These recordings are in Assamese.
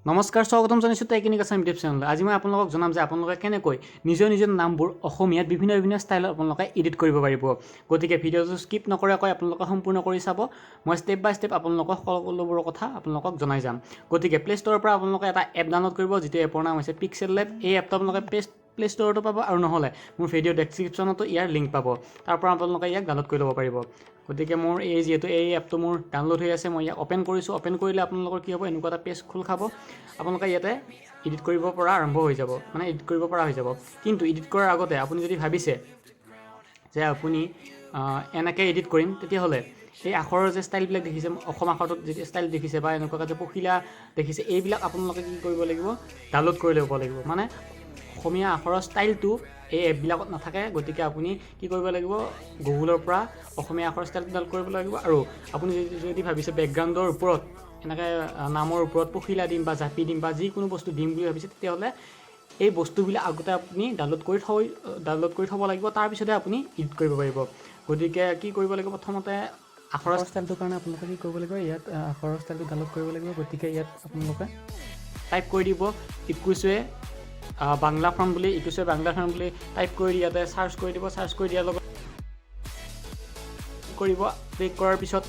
নমস্কাৰ, স্বাগতম জনাইছোঁ টেকনিক আছাম ইউটিউব চেনেললৈ। আজি মই আপোনালোকক জনাম যে আপোনালোকে কেনেকৈ নিজৰ নিজৰ নামবোৰ অসমীয়াত বিভিন্ন বিভিন্ন ষ্টাইলত আপোনালোকে এডিট কৰিব পাৰিব। গতিকে ভিডিঅ'টো স্কিপ নকৰাকৈ আপোনালোকে সম্পূৰ্ণ কৰি চাব। মই ষ্টেপ বাই ষ্টেপ আপোনালোকক সকলোবোৰ কথা আপোনালোকক জনাই যাম। গতিকে প্লে ষ্ট'ৰৰ পৰা আপোনালোকে এটা এপ ডাউনলোড কৰিব, যিটো এপৰ নাম হৈছে পিক্সেল লেব। এই এপটো আপোনালোকে প্লে ষ্ট'ৰতো পাব আৰু নহ'লে মোৰ ভিডিঅ' ডেছক্ৰিপশ্যনতো ইয়াৰ লিংক পাব, তাৰ পৰা আপোনালোকে ইয়াক ডাউনলোড কৰি ল'ব পাৰিব। গতিকে মোৰ এই যিহেতু এই এপটো মোৰ ডাউনলোড হৈ আছে, মই ইয়াক অ'পেন কৰিছোঁ। অ'পেন কৰিলে আপোনালোকৰ কি হ'ব? এনেকুৱা এটা পেজ খোল খাব। আপোনালোকে ইয়াতে এডিট কৰিব পৰা আৰম্ভ হৈ যাব, মানে এডিট কৰিব পৰা হৈ যাব। কিন্তু এডিট কৰাৰ আগতে আপুনি যদি ভাবিছে যে আপুনি এনেকৈ এডিট কৰিম, তেতিয়াহ'লে এই আখৰৰ যে ষ্টাইলবিলাক দেখিছে, অসম আখৰটোত যিটো ষ্টাইল দেখিছে বা এনেকুৱাকৈ যে পখিলা দেখিছে, এইবিলাক আপোনালোকে কি কৰিব লাগিব? ডাউনলোড কৰি ল'ব লাগিব। মানে অসমীয়া আখৰৰ ষ্টাইলটো এই এপবিলাকত নাথাকে। গতিকে আপুনি কি কৰিব লাগিব? গুগলৰ পৰা অসমীয়া আখৰৰ ষ্টাইলটো ডাউনলোড কৰিব লাগিব। আৰু আপুনি যদি ভাবিছে বেকগ্ৰাউণ্ডৰ ওপৰত এনেকৈ নামৰ ওপৰত পখিলা দিম বা জাপি দিম বা যিকোনো বস্তু দিম বুলি ভাবিছে, তেতিয়াহ'লে এই বস্তুবিলাক আগতে আপুনি ডাউনলোড কৰি থ'ব লাগিব, তাৰপিছতহে আপুনি এডিট কৰিব পাৰিব। গতিকে কি কৰিব লাগিব? প্ৰথমতে আখৰৰ ষ্টাইলটোৰ কাৰণে আপোনালোকে কি কৰিব লাগিব? ইয়াত আখৰৰ ষ্টাইলটো ডাউনলোড কৰিব লাগিব। গতিকে ইয়াত আপোনালোকে টাইপ কৰি দিব ইকুচুৱে বাংলা ফণ্ট বুলি। ইকুচুৱে বাংলা ফণ্ট বুলি টাইপ কৰি দি ইয়াতে চাৰ্চ কৰি দিব। চাৰ্চ কৰি দিয়াৰ লগত কৰিব ক্লিক কৰাৰ পিছত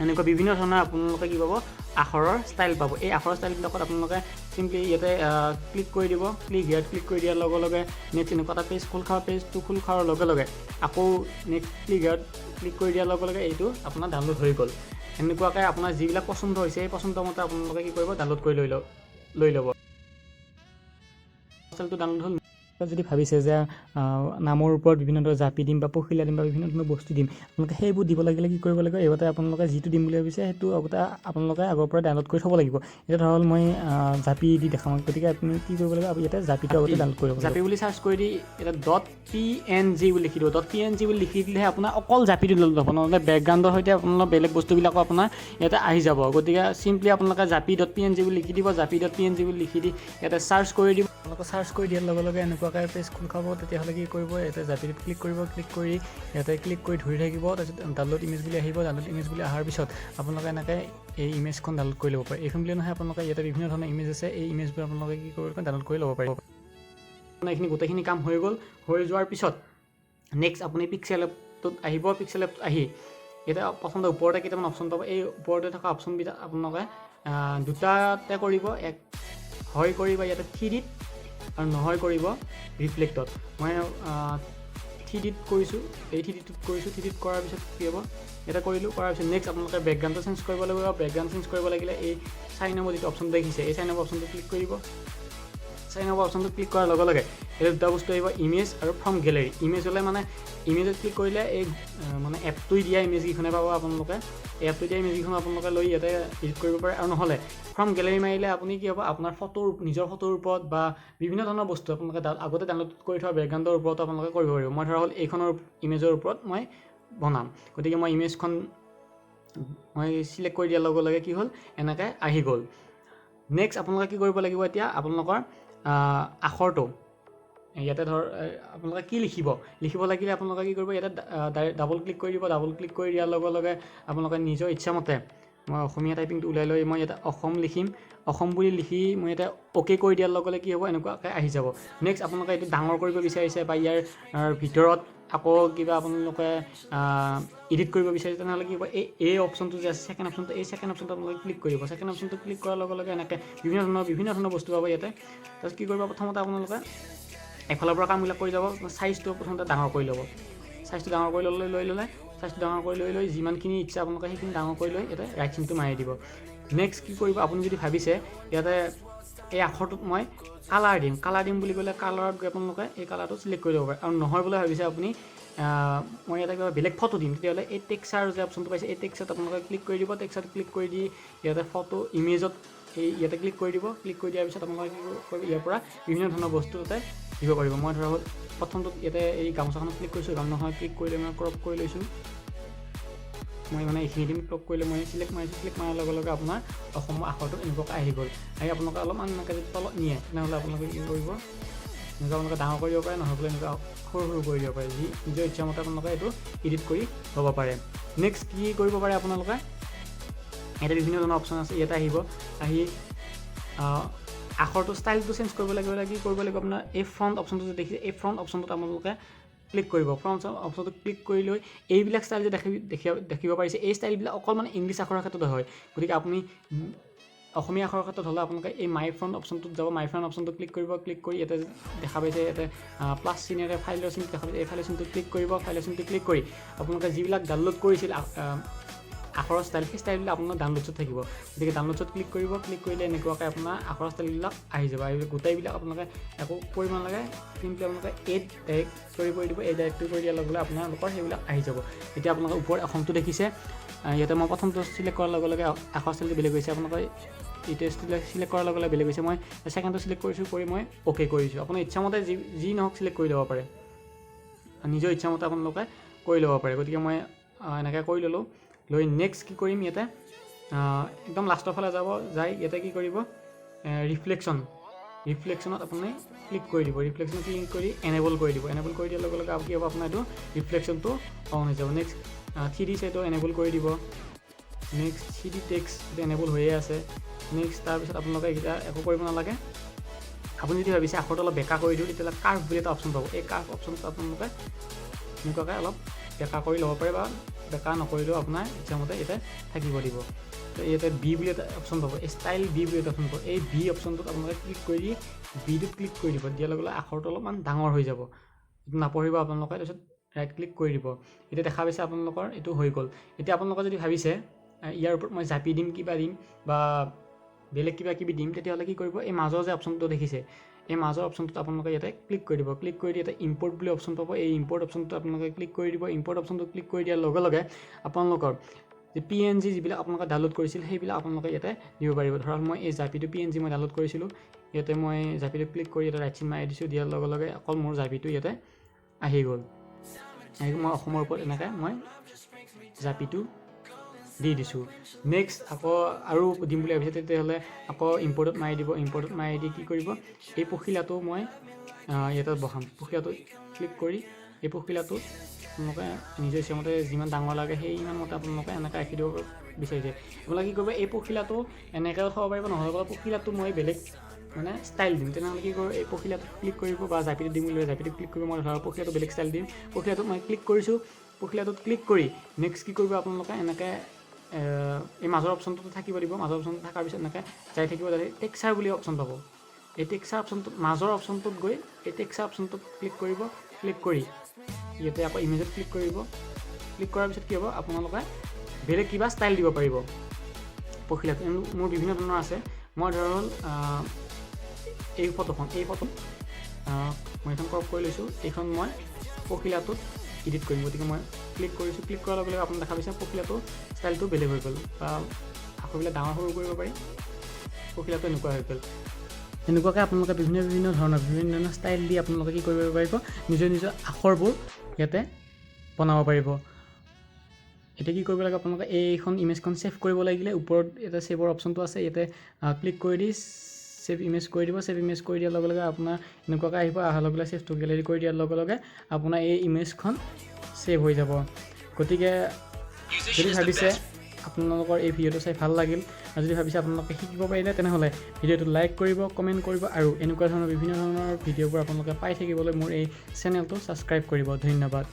এনেকুৱা বিভিন্ন ধৰণৰ আপোনালোকে কি পাব? আখৰৰ ষ্টাইল পাব। এই আখৰৰ ষ্টাইলবিলাকত আপোনালোকে চিম্পলি ইয়াতে ক্লিক কৰি দিব। ক্লিক ইয়াত ক্লিক কৰি দিয়াৰ লগে লগে নেক্সট এনেকুৱা এটা পেজ খোল খাব। পেজটো খোল খোৱাৰ লগে লগে আকৌ নেক্সট ক্লিক ইয়াত ক্লিক কৰি দিয়াৰ লগে লগে এইটো আপোনাৰ ডাউনলোড হৈ গ'ল। এনেকুৱাকৈ আপোনাৰ যিবিলাক পচন্দ হৈছে, সেই পচন্দ মতে আপোনালোকে কি কৰিব? ডাউনলোড কৰি লৈ ল'ব। ষ্টাইলটো ডাউনলোড হ'ল। যদি ভাবিছে যে নামৰ ওপৰত বিভিন্ন ধৰণৰ জাপি দিম বা পখিলা দিম বা বিভিন্ন ধৰণৰ বস্তু দিম, আপোনালোকে সেইবোৰ দিব লাগিলে কি কৰিব লাগিব? এইগতে আপোনালোকে যিটো দিম বুলি ভাবিছে, সেইটো আগতে আপোনালোকে আগৰ পৰা ডাউনলোড কৰি থ'ব লাগিব। এতিয়া ধৰা হ'ল মই জাপি দি দেখাম। গতিকে আপুনি কি কৰিব লাগিব? ইয়াতে জাপিটো আগতে ডাউনলোড কৰিব। জাপি বুলি চাৰ্চ কৰি দি ইয়াতে .png বুলি লিখি দিব। .png বুলি লিখি দিলেহে আপোনাৰ অকল জাপিটো ডাউনলোড হ'ব, নহ'লে বেকগ্ৰাউণ্ডৰ সৈতে আপোনালোকৰ বেলেগ বস্তুবিলাকো আপোনাৰ ইয়াতে আহি যাব। গতিকে চিম্পলি আপোনালোকে জাপি .png বুলি লিখি দিব। জাপি .png বুলি লিখি দি ইয়াতে চাৰ্চ কৰি দিব। আপোনালোকে চাৰ্চ কৰি দিয়াৰ লগে লগে এনেকুৱাকৈ পেজ খোল খাব। তেতিয়াহ'লে কি কৰিব? ইয়াতে জাপিটোত ক্লিক কৰিব। ক্লিক কৰি ইয়াতে ক্লিক কৰি ধৰি থাকিব। তাৰপিছত ডাউনলোড ইমেজ বুলি আহিব। ডাউনলোড ইমেজ বুলি অহাৰ পিছত আপোনালোকে এনেকৈ এই ইমেজখন ডাউনলোড কৰি ল'ব পাৰে। এইখন বুলি নহয়, আপোনালোকে ইয়াতে বিভিন্ন ধৰণৰ ইমেজ আছে। এই ইমেজবোৰ আপোনালোকে কি কৰিব? ডাউনলোড কৰি ল'ব পাৰিব। এইখিনি গোটেইখিনি কাম হৈ গ'ল। হৈ যোৱাৰ পিছত নেক্সট আপুনি পিক্সেল এপটোত আহিব। পিক্সেল এপটোত আহি এতিয়া প্ৰথমতে ওপৰতে কেইটামান অপশ্যন পাব। এই ওপৰতে থকা অপশ্যনকেইটা আপোনালোকে দুটাতে কৰিব। এক হয় কৰিব ইয়াতে 3Dত আৰু নহয় কৰিব ৰিফ্লেক্টত। মই 3Dত কৰিছোঁ। এই 3Dটোত কৰিছোঁ। 3Dত কৰাৰ পিছত কি হ'ব? ইয়াতে কৰিলোঁ। কৰাৰ পিছত নেক্সট আপোনালোকে বেকগ্ৰাউণ্ডটো চেঞ্জ কৰিব লাগিব। বেকগ্ৰাউণ্ড চেঞ্জ কৰিব লাগিলে এই 4 নম্বৰ যিটো অপশ্যন দেখিছে, এই 4 নম্বৰ অপশ্যনটো ক্লিক কৰিব। 4 নম্বৰ অপশ্যনটো ক্লিক কৰাৰ লগে লগে এই দুটা বস্তু আহিব, ইমেজ আৰু ফ্ৰম গেলেৰী। ইমেজ হ'লে মানে ইমেজত ক্লিক কৰিলে এই মানে এপটোৱে দিয়া ইমেজকেইখনে পাব আপোনালোকে। এই এপটোৱে দিয়া ইমেজকেইখন আপোনালোকে লৈ ইয়াতে এডিট কৰিব পাৰে। আৰু নহ'লে ফ্ৰম গেলেৰী মাৰিলে আপুনি কি হ'ব? আপোনাৰ ফটোৰ, নিজৰ ফটোৰ ওপৰত বা বিভিন্ন ধৰণৰ বস্তু আপোনালোকে আগতে ডাউনলোড কৰি থোৱা বেকগ্ৰাউণ্ডৰ ওপৰতো আপোনালোকে কৰিব পাৰিব। মই ধৰা হ'ল এইখনৰ ইমেজৰ ওপৰত মই বনাম। গতিকে মই ইমেজখন মই চিলেক্ট কৰি দিয়াৰ লগে লগে কি হ'ল? এনেকৈ আহি গ'ল। নেক্সট আপোনালোকে কি কৰিব লাগিব? এতিয়া আপোনালোকৰ আখৰটো ইয়াতে ধৰ আপোনালোকে কি লিখিব, লিখিব লাগিলে আপোনালোকে কি কৰিব? ইয়াতে ডাবল ক্লিক কৰি দিব। ডাবল ক্লিক কৰি দিয়াৰ লগে লগে আপোনালোকে নিজৰ ইচ্ছামতে, মই অসমীয়া টাইপিংটো ওলাই লৈ মই ইয়াতে অসম লিখিম। অসম বুলি লিখি মই ইয়াতে অ'কে কৰি দিয়াৰ লগে লগে কি হ'ব? এনেকুৱাকৈ আহি যাব। নেক্সট আপোনালোকে এইটো ডাঙৰ কৰিব বিচাৰিছে বা ইয়াৰ ভিতৰত আকৌ কিবা আপোনালোকে এডিট কৰিব বিচাৰিছে, তেনেহ'লে কি হ'ব? এই এই অপশ্যনটো যে আছে, ছেকেণ্ড অপশ্যনটো, এই ছেকেণ্ড অপশ্যনটো আপোনালোকে ক্লিক কৰিব। ছেকেণ্ড অপশ্যনটো ক্লিক কৰাৰ লগে লগে এনেকৈ বিভিন্ন ধৰণৰ বস্তু পাব ইয়াতে। তাৰপিছত কি কৰিব? প্ৰথমতে আপোনালোকে এফালৰ পৰা কামবিলাক কৰি যাব। চাইজটো প্ৰথমতে ডাঙৰ কৰি ল'ব। চাইজটো ডাঙৰ কৰি ল'লে, লৈ ল'লে, চাইজটো ডাঙৰ কৰি লৈ লৈ যিমানখিনি ইচ্ছা আপোনালোকে সেইখিনি ডাঙৰ কৰি লৈ ইয়াতে ৰাইট চিনটো মাৰি দিব। নেক্সট কি কৰিব? আপুনি যদি ভাবিছে ইয়াতে এই আখৰটোত মই কালাৰ দিম, কালাৰ দিম বুলি ক'লে কালাৰত গৈ আপোনালোকে এই কালাৰটো চিলেক্ট কৰি ল'ব পাৰে। আৰু নহয় বোলে ভাবিছে আপুনি মই ইয়াতে কিবা বেলেগ ফটো দিম, তেতিয়াহ'লে এই টেক্সাৰ যে অপশ্যনটো পাইছে, এই টেক্সাৰত আপোনালোকে ক্লিক কৰি দিব। টেক্সাৰত ক্লিক কৰি দি ইয়াতে ফটো ইমেজত এই ইয়াতে ক্লিক কৰি দিব। ক্লিক কৰি দিয়াৰ পিছত আপোনালোকে কি কৰিব? ইয়াৰ পৰা বিভিন্ন ধৰণৰ বস্তু তাতে দিব পাৰিব। মই ধৰা হ'ল প্ৰথমটোত ইয়াতে এই গামোচাখনত ক্লিক কৰিছোঁ। গামোচাখনত ক্লিক কৰি লৈ মই ক্ৰপ কৰি লৈছোঁ। মই মানে এইখিনি দিম। ক্ৰপ কৰিলে মই চিলেক্ট মাৰিছোঁ। চিলেক্ট মাৰাৰ লগে লগে আপোনাৰ অসমৰ আখৰটো এনেকুৱাকৈ আহি গ'ল। আহি আপোনালোকে অলপমান এনেকৈ যদি তলত নিয়ে, তেনেহ'লে আপোনালোকে কি কৰিব? এনেকুৱা আপোনালোকে ডাঙৰ কৰিব পাৰে, নহ'লে এনেকুৱা সৰু সৰু কৰি দিব পাৰে। যি নিজৰ ইচ্ছামতে আপোনালোকে এইটো এডিট কৰি ল'ব পাৰে। নেক্সট কি কৰিব পাৰে আপোনালোকে? ইয়াতে বিভিন্ন ধৰণৰ অপশ্যন আছে। ইয়াতে আহিব, আহি আখৰটো ষ্টাইলটো চেঞ্জ কৰিব লাগিব, কি কৰিব লাগিব, আপোনাৰ এই ফ্ৰণ্ট অপশ্যনটো যে দেখিছে, এই ফ্ৰণ্ট অপশ্যনটোত আপোনালোকে ক্লিক কৰিব। ফ্ৰণ্ট অপশ্যনটো ক্লিক কৰি লৈ এইবিলাক ষ্টাইল যে দেখিব পাৰিছে, এই ষ্টাইলবিলাক অকল মানে ইংলিছ আখৰৰ ক্ষেত্ৰতে হয়। গতিকে আপুনি অসমীয়া আখৰৰ ক্ষেত্ৰত হ'লে আপোনালোকে এই মাই ফ্ৰণ্ট অপশ্যনটোত যাব, মাই ফ্ৰণ্ট অপশ্যনটো ক্লিক কৰিব। ক্লিক কৰি ইয়াতে দেখা পাইছে, ইয়াতে প্লাছ চিনেৰে ফাইলৰ চিনটো দেখা পাইছে, এই ফাইলৰ চিনটো ক্লিক কৰিব। ফাইলৰ চিনটো ক্লিক কৰি আপোনালোকে যিবিলাক ডাউনলোড কৰিছিল আখৰৰ ষ্টাইল, সেই ষ্টাইলবিলাক আপোনাৰ ডাউনলোডছত থাকিব। গতিকে ডাউনলোডছত ক্লিক কৰিব। ক্লিক কৰিলে এনেকুৱাকৈ আপোনাৰ আখৰৰ ষ্টাইলবিলাক আহি যাব। আৰু গোটেইবিলাক আপোনালোকে একো কৰিব নালাগে, চিম্পলি আপোনালোকে এড ডাইৰেক্টৰী কৰি দিব। এই ডাইৰেক্টৰী কৰি দিয়াৰ লগে লগে আপোনালোকৰ সেইবিলাক আহি যাব। এতিয়া আপোনালোকে ওপৰত অসমটো দেখিছে, ইয়াতে মই প্ৰথমটো চিলেক্ট কৰাৰ লগে লগে আখৰ ষ্টাইলটো বেলেগ হৈছে। আপোনালোকে এইটো চিলেক্ট কৰাৰ লগে লগে বেলেগ হৈছে। মই ছেকেণ্ডটো চিলেক্ট কৰিছোঁ, কৰি মই অ'কে কৰিছোঁ। আপোনাৰ ইচ্ছামতে যি যি নহওক চিলেক্ট কৰি ল'ব পাৰে, নিজৰ ইচ্ছামতে আপোনালোকে কৰি ল'ব পাৰে। গতিকে মই এনেকৈ কৰি ল'লোঁ। লৈ নেক্সট কি কৰিম, ইয়াতে একদম লাষ্টৰ ফালে যাব, যাই ইয়াতে কি কৰিব, ৰিফ্লেকশ্যনত আপুনি ক্লিক কৰি দিব। ৰিফ্লেকশ্যনত ক্লিক কৰি এনেবল কৰি দিব। এনেবল কৰি দিয়াৰ লগে লগে কি হ'ব, আপোনাৰ এইটো ৰিফ্লেকশ্যনটো অন হৈ যাব। নেক্সট 3D সেইটো এনেবল কৰি দিব। নেক্সট 3D text এইটো এনেবল হৈয়ে আছে। নেক্সট তাৰপিছত আপোনালোকে এইকেইটা একো কৰিব নালাগে। আপুনি যদি ভাবিছে আখৰটো অলপ বেকা কৰি দিওঁ, তেতিয়াহ'লে কাৰ্ভ বুলি এটা অপশ্যন পাব। এই কাৰ্ভ অপশ্যনটো আপোনালোকে এনেকুৱাকৈ অলপ বেকা কৰি ল'ব পাৰে বা বেকা নকৰিলেও আপোনাৰ ইচ্ছামতে ইয়াতে থাকিব দিব। তো ইয়াতে বি বুলি এটা অপশ্যন পাব, এই ষ্টাইল বি বুলি এটা অপশ্যন পাব। এই বি অপশ্যনটোত আপোনালোকে ক্লিক কৰি দি বিটোত ক্লিক কৰি দিব। দিয়াৰ লগে লগে আখৰটো অলপমান ডাঙৰ হৈ যাব, এইটো নপঢ়িব আপোনালোকে। তাৰপিছত ৰাইট ক্লিক কৰি দিব। এতিয়া দেখা পাইছে আপোনালোকৰ এইটো হৈ গ'ল। এতিয়া আপোনালোকে যদি ভাবিছে ইয়াৰ ওপৰত মই জাপি দিম, কিবা দিম বা বেলেগ কিবা কিবি দিম, তেতিয়াহ'লে কি কৰিব, এই মাজৰ যে অপশ্যনটো দেখিছে, এই মাজৰ অপশ্যনটোত আপোনালোকে ইয়াতে ক্লিক কৰি দিব। ক্লিক কৰি দি ইয়াতে ইম্পৰ্ট বুলি অপশ্যন পাব, এই ইম্পৰ্ট অপশ্যনটো আপোনালোকে ক্লিক কৰি দিব। ইম্পৰ্ট অপশ্যনটো ক্লিক কৰি দিয়াৰ লগে লগে আপোনালোকৰ যে PNG যিবিলাক আপোনালোকে ডাউনলোড কৰিছিল, সেইবিলাক আপোনালোকে ইয়াতে দিব পাৰিব। ধৰক মই এই জাপিটো PNG মই ডাউনলোড কৰিছিলোঁ, ইয়াতে মই জাপিটো ক্লিক কৰি ইয়াতে ৰাইট চিন মাৰি দিছোঁ। দিয়াৰ লগে লগে অকল মোৰ জাপিটো ইয়াতে আহি গ'ল। আহি মই অসমৰ ওপৰত এনেকৈ মই জাপিটো দি দিছোঁ। নেক্সট আকৌ আৰু দিম বুলি ভাবিছে, তেতিয়াহ'লে আকৌ ইম্পৰ্টত মাৰি দিব। ইম্পৰ্টত মাৰি দি কি কৰিব, এই পখিলাটো মই ইয়াতে বহাম। পখিলাটো ক্লিক কৰি এই পখিলাটো আপোনালোকে নিজৰ ইচ্ছামতে যিমান ডাঙৰ লাগে সেই ইমান মতে আপোনালোকে এনেকৈ ৰাখি দিব বিচাৰিছে। আপোনালোকে কি কৰিব, এই পখিলাটো এনেকৈও থ'ব পাৰিব, নহ'লে বোলে পখিলাটো মই বেলেগ মানে ষ্টাইল দিম, তেনেহ'লে কি কৰিব, এই পখিলাটোত ক্লিক কৰিব বা জাপিটো দিম বুলি জাপিটো ক্লিক কৰিব। মই ধৰক পখিলাটো বেলেগ ষ্টাইল দিম, পখিলাটোত মই ক্লিক কৰিছোঁ। পখিলাটোত ক্লিক কৰি নেক্সট কি কৰিব, আপোনালোকে এনেকৈ এই মাজৰ অপশ্যনটোতো থাকিব দিব। মাজৰ অপশ্যনটো থকাৰ পিছত এনেকৈ যাই থাকিব, যাই টেক্সাৰ বুলি অপশ্যন পাব। এই টেক্সাৰ অপশ্যনটোত, মাজৰ অপশ্যনটোত গৈ এই টেক্সাৰ অপশ্যনটোত ক্লিক কৰিব। ক্লিক কৰি ইয়াতে আকৌ ইমেজত ক্লিক কৰিব। ক্লিক কৰাৰ পিছত কি হ'ব, আপোনালোকে বেলেগ কিবা ষ্টাইল দিব পাৰিব পখিলাটো। মোৰ বিভিন্ন ধৰণৰ আছে। মই ধৰা হ'ল এই ফটো মই এইখন ক্ৰপ কৰি লৈছোঁ, এইখন মই পখিলাটোত এডিট কৰিম। গতিকে মই ক্লিক কৰিছোঁ। ক্লিক কৰাৰ লগে লগে আপুনি দেখা পাইছে পখিলাটো ষ্টাইলটো বেলেগ হৈ গ'ল, বা আখৰবিলাক ডাঙৰ সৰু কৰিব পাৰি। পখিলাটো এনেকুৱা হৈ গ'ল। এনেকুৱাকৈ আপোনালোকে বিভিন্ন বিভিন্ন ধৰণৰ বিভিন্ন ধৰণৰ ষ্টাইল দি আপোনালোকে কি কৰিব পাৰিব, নিজৰ নিজৰ আখৰবোৰ ইয়াতে বনাব পাৰিব। এতিয়া কি কৰিব লাগে, আপোনালোকে এইখন ইমেজখন ছেভ কৰিব লাগিলে ওপৰত এটা ছেভৰ অপশ্যনটো আছে, ইয়াতে ক্লিক কৰি দি ছেভ ইমেজ কৰি দিব। ছেভ ইমেজ কৰি দিয়াৰ লগে লগে আপোনাৰ এনেকুৱাকৈ আহিব। অহাৰ লগে লগে ছেভটো গেলেৰী কৰি দিয়াৰ লগে লগে আপোনাৰ এই ইমেজখন ছেভ হৈ যাব। গতিকে যদি ভাবিছে আপোনালোকৰ এই ভিডিঅ'টো চাই ভাল লাগিল আৰু যদি ভাবিছে আপোনালোকে শিকিব পাৰিলে, তেনেহ'লে ভিডিঅ'টো লাইক কৰিব, কমেণ্ট কৰিব আৰু এনেকুৱা ধৰণৰ বিভিন্ন ধৰণৰ ভিডিঅ'বোৰ আপোনালোকে পাই থাকিবলৈ মোৰ এই চেনেলটো ছাবস্ক্ৰাইব কৰিব। ধন্যবাদ।